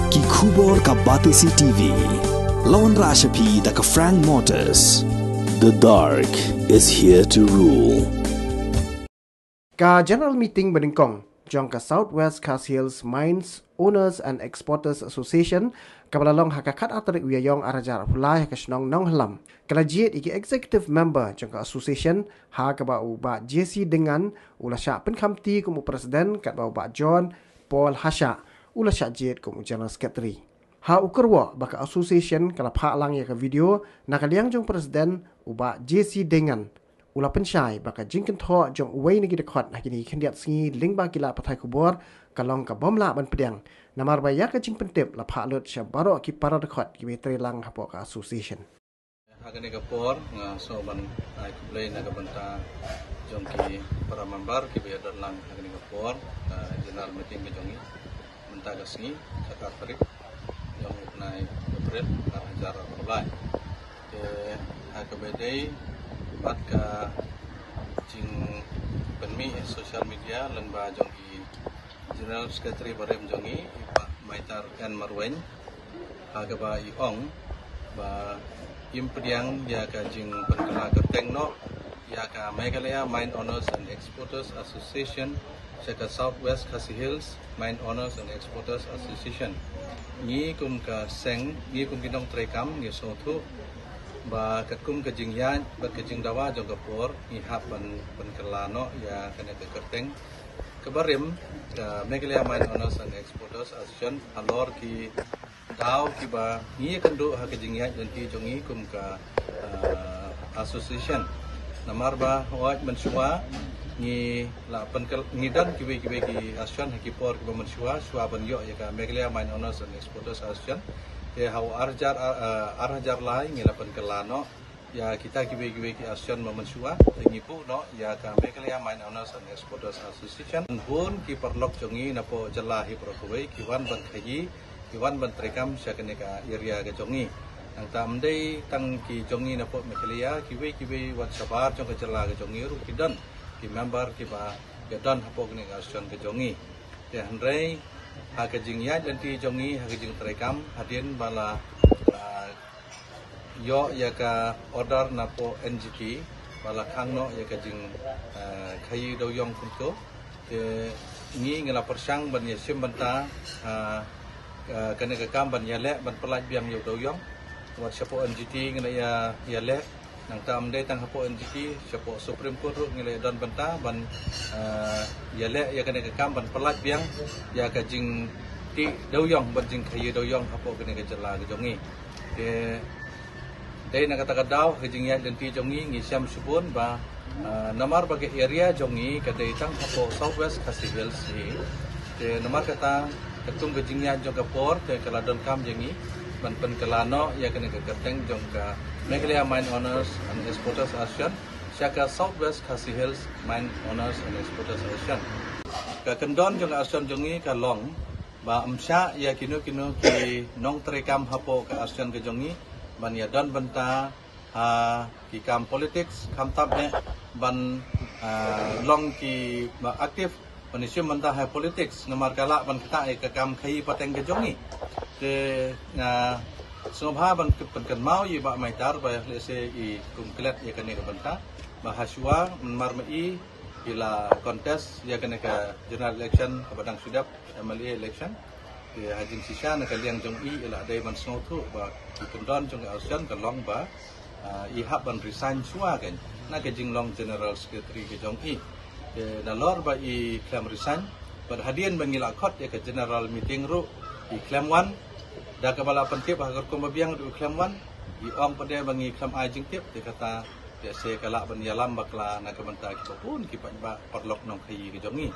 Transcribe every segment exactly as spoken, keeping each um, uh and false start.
Ki khubor ka Batesi T V. Lawan Rashapi da ka Frank Motors. The dark is here to rule. Ka general meeting banyngkong jong ka South West Khasi Hills Mines Owners and Exporters Association, kaba la long ha ka khat ar tarik u Ïaïong ar hajar arphew lai ha ka shnong Nonghalam, ka la jied ïa ki executive member jong ka association, ha kaba u Bah J C Dengan u la shah pynkhamti kum u president, katba u Bah John Paul Hashah u la shah jied kum u general secretary. Ha u kyrwoh ba ka association ka la phah lang ïa ka video na ka liang jong president, u Bah J C Dengan u la pynshai ba ka jingkynthoh jong uwei na ki dkhot ha kine ki khyndiat sngi lyngba ki lad pathai khubor ka long ka bym lah ban pdiang, namar ba ïa ka jingpyntip la phah lut sha baroh ki para dkhot kiba trei lang hapoh ka association. Ha kane ka por nga sngewbha ban ai khublei na ka bynta jong ki para member kiba ïadon lang ha kane ka por, ah, general meeting ka jong ngi mynta ka sngi, khat ar tarik jong u bnai April, ar hajar arphew lai. Te ha kaba ïadei bad ka jingpynmih social media lyngba jong i General Secretary barim jong ngi, i Bah Maitar N Marwein, ha kaba i ong ba im pdiang ïa ka jingpynkylla kyrteng noh ïa ka Meghalaya Mine Owners and Exporters Association sha ka South West Khasi Hills Mine Owners and Exporters Association. Ngi kum ka seng, ngi kum ki nongtrei kam, ngi sngewthuh ba katkum ka jingïaid bad ka jingdawa jong ka por, ngi hap ban pynkylla noh ïa kane ka kyrteng kaba rim, ka Meghalaya Mine Owners and Exporters Association, halor ki daw kiba ngi ïakynduh ha ka jingïaid lynti jong ngi kum ka, ah, association. Namar ba hooid mynshuwa ngi la pynkyl-, ngi don kiwei kiwei ki association ha ki por kiba mynshuwa, shuwa ban ïoh ïa ka Meghalaya Mine Owners and Exporters Association. Te ha u ar hajar, ah, ar hajar lai ngi la pynkylla noh ïa kita kiwei kiwei ki association ba mynshuwa, te ngi buh noh ïa ka Meghalaya Mine Owners and Exporters Association. Bun ki paralok jong ngi napoh jylla hi baroh kawei ki wan ban khaïi, ki wan ban treikam sha kane ka area ka jong ngi. Nangta ym dei tang ki jong ngi napoh Meghalaya, kiwei kiwei wat shabar jong ka jylla ka jong ngi ruh ki don ki member kiba ïadon hapoh kane ka association ka jong ngi. Te hynrei ha ka jingïaid lynti jong ngi, ha ka jingtreikam, hadien ba la, ah, ïoh ïa ka order napoh N G T ba la khang noh ïa ka jing, ah, khaïi dewïong kumto. Te ngi ngi la pyrshang ban ïashim bynta, ah, ah, kane ka kam ban ïaleh ban pyllait biang ïa u dewïong. Wat shapoh N G T ngi la ïa, ïaleh. Nangta ym dei tang hapoh N G T, shapoh Supreme Court ruh ngi la ïadon bynta ban, ah, ïaleh ïa kane ka kam ban pyllait biang ïa ka jingtih dewïong bad jingkhaïi dewïong hapoh kane ka jylla ka jong ngi. Te dei na kata ka daw ha ka jingïaid lynti jong ngi, ngi shem shibun ba, ah, namar ba ka area jong ngi ka dei tang hapoh South West Khasi Hills hi. Te namar kata, katkum ka jingïaid jong ka por, te ka la donkam ïa ngi ban pynkylla noh ïa kane ka kyrteng jong ka Meghalaya Mine Owners and Exporters Association sha ka South West Khasi Hills Mine Owners and Exporters Association. Ka kyndon jong ka association jong ngi ka long ba ym shah ïa kino kino ki nongtreikam hapoh ka association ka jong ngi ban ïadon bynta ha ki kam politics, khamtam eh ban, ah, long kiba active ban ïashim bynta ha politics, namar ka lah ban ktah ïa ka kam khaïi pateng ka jong ngi. Te, ah, sngewbha ban pynkynmaw ïa i Bah Maitar ba lehse i kum klet ïa kane ka bynta ba ha shuwa mynmar ma i i la contest ïa kane ka general election kaba dang shu dep, M L A election. Te ha jingshisha na ka liang jong i, i la dei ban sngewthuh ba ki kyndon jong ka association ka long ba, ah, i hap ban resign shuwa kein na ka jinglong general secretary ka jong i. Te nalor ba i khlem resign, bad hadien ba ngi la khot ïa ka general meeting ruh i khlem wan. Da kaba la pyntip ha ka rukom ba biang ruh i khlem wan. I ong pat de ba ngi khlem ai jingtip, te kata te se ka lah ban ïalam bakla na ka bynta kiba bun ki paidbah paralok nongkhaïi ka jong ngi.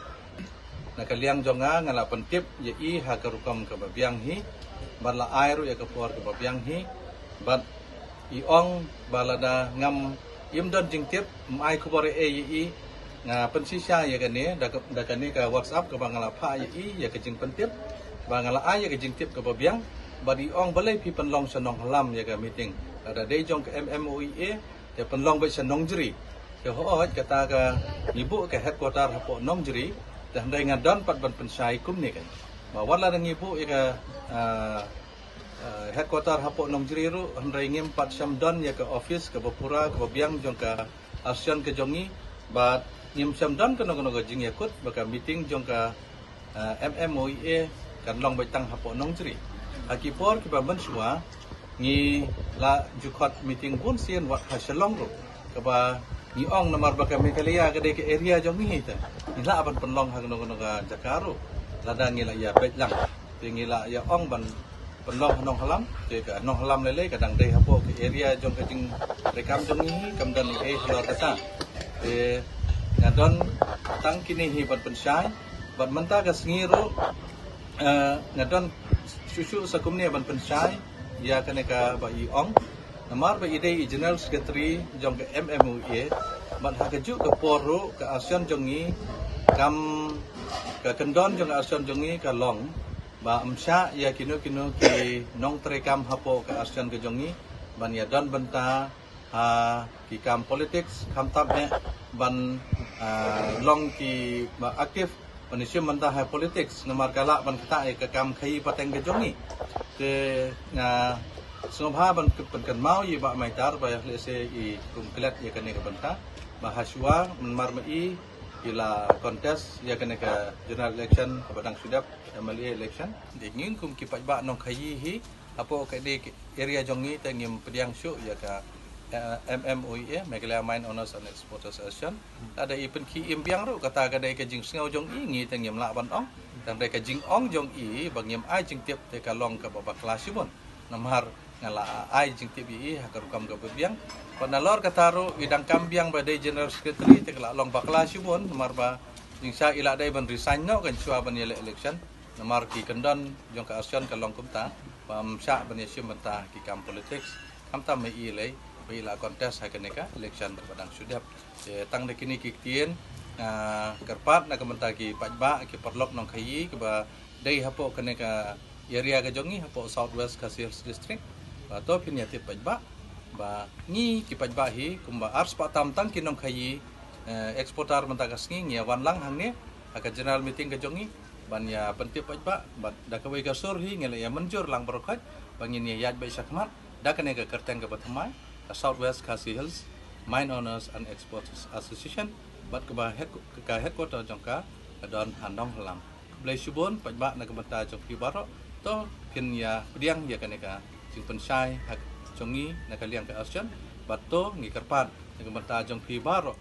Na ka liang jong nga, nga la pyntip ïa i ha ka rukom kaba biang hi, bad la ai ruh ïa ka por kaba biang hi, bad i ong ba lada ngam, im don jingtip, ym ai khubor ei ei ïa i, nga pynshisha ïa kane da ka, da kane ka WhatsApp kaba nga la phah ïa i ïa ka jingpyntip ba nga la ai ïa ka jingtip kaba biang. Bad i ong balei phi pynlong sha Nonghalam ïa ka meeting, lada dei jong ka M M O E A, te pynlong beit sha Nongjri. Te hooid, kata ka ngi buh ka headquarter hapoh Nongjri, te hynrei nga don pat ban pynshai kumne kein. Ba wat la ngi buh ïa ka, ah, ah, headquarter hapoh Nongjri ruh, hynrei ngim pat shym don ïa ka office kaba pura kaba biang jong ka ASEAN ka jong ngi, bad ngim shym don kano kano ka jingïakut ba ka meeting jong ka, ah, MMOEA kan long beit tang hapoh Nongjri. Ha ki por kiba mynshuwa ngi la ju khot meeting bun sien wat ha Shillong ruh, kaba ngi ong namar ba ka Meghalaya ka dei ka area jong ngi te ngi lah ban pynlong ha kano kano ka jaka ruh, lada ngi la ïa beit lang. Te ngi la ïa ong ban pynlong ha Nonghalam, te ka Nonghalam lei lei ka dang dei hapoh ka area jong ka jingtreikam jong ngi, kam don ei ei halor kata. Te nga don tang kine hi ban pynshai, bad mynta ka sngi ruh, eh, nga don shuh shuh sa kumne ban pynshai ïa kane kaba i ong. Namar ba i dei i General Secretary jong ka MMOEA, bad ha kajuh ka por ruh ka ASEAN jong ngi, kam, ka kyndon jong ka ASEAN jong ngi ka long ba ym shah ïa kino kino ki nongtreikam hapoh ka ASEAN ka jong ngi ban ïa don bynta ha ki kam politics, khamtam eh ban, ah, long kiba active ban ïashim bynta ha politics, namar ka lah ban ktah ïa ka kam khaïi pateng ka jong ngi. Te nga sngewbha ban pynkynmaw ïa i Bah Maitar ba lehse i kum klet ïa kane ka bynta, ba ha shuwa mynmar ma i i la contest ïa kane ka general election kaba dang shu dep, MLA election. Te ngi kum ki paidbah nongkhaïi hi hapoh kane ka area jong ngi te ngim pdiang shuh ïa ka, eh, MMOEA, Meghalaya Mine Owners and Exporters Association. Lada i pynkhie im biang ruh, kata ka dei ka jingsngew jong i, ngi te ngim lah ban ong. Tang dei ka jingong jong i ba ngim ai jingtip te ka long kaba bakla shibun. Namar nga la ai jingtip ïa i ha ka rukom kaba biang. Bad nalor kata ruh i dang kam biang ba dei General Secretary te ka la long bakla shibun, namar ba jingshisha i la dei ban resign noh kan shuwa ban ïaleh election. Namar ki kyndon jong ka ASEAN ka long kumta, ba ym shah ban ïashim bynta ki kam politics. Khamtam ma i lei ba i la contest ha kane ka election kaba dang shu dep. Te tang da kine ki ktien, ah, kyrpad na ka bynta ki paidbah, ki paralok nongkhaïi kiba dei hapoh kane ka area ka jong ngi, hapoh South West Khasi Hills District. Ba to phin ïatip paidbah ba ngi ki paidbah hi kumba arspah tam tang ki nongkhaïi, eh, exporter mynta ka sngi ngi ïa wan lang hangne ha ka general meeting ka jong ngi ban ïa pyntip paidbah, bad da kawei ka sur hi ngi la ïa mynjur lang baroh khoit ba ngin ïa ïaid beit shakhmat da kane ka kyrteng kaba thymmai, ka South West Khasi Hills Mine Owners and Exporters Association, bad kaba head, ka headquarter jong ka ka don ha Nonghalam. Khublei shibun paidbah na ka bynta jong phi baroh. To phin ïa pdiang ïa kane ka jingpynshai ha jong ngi na ka liang ka ASEAN, bad to ngi kyrpad na ka bynta jong phi baroh.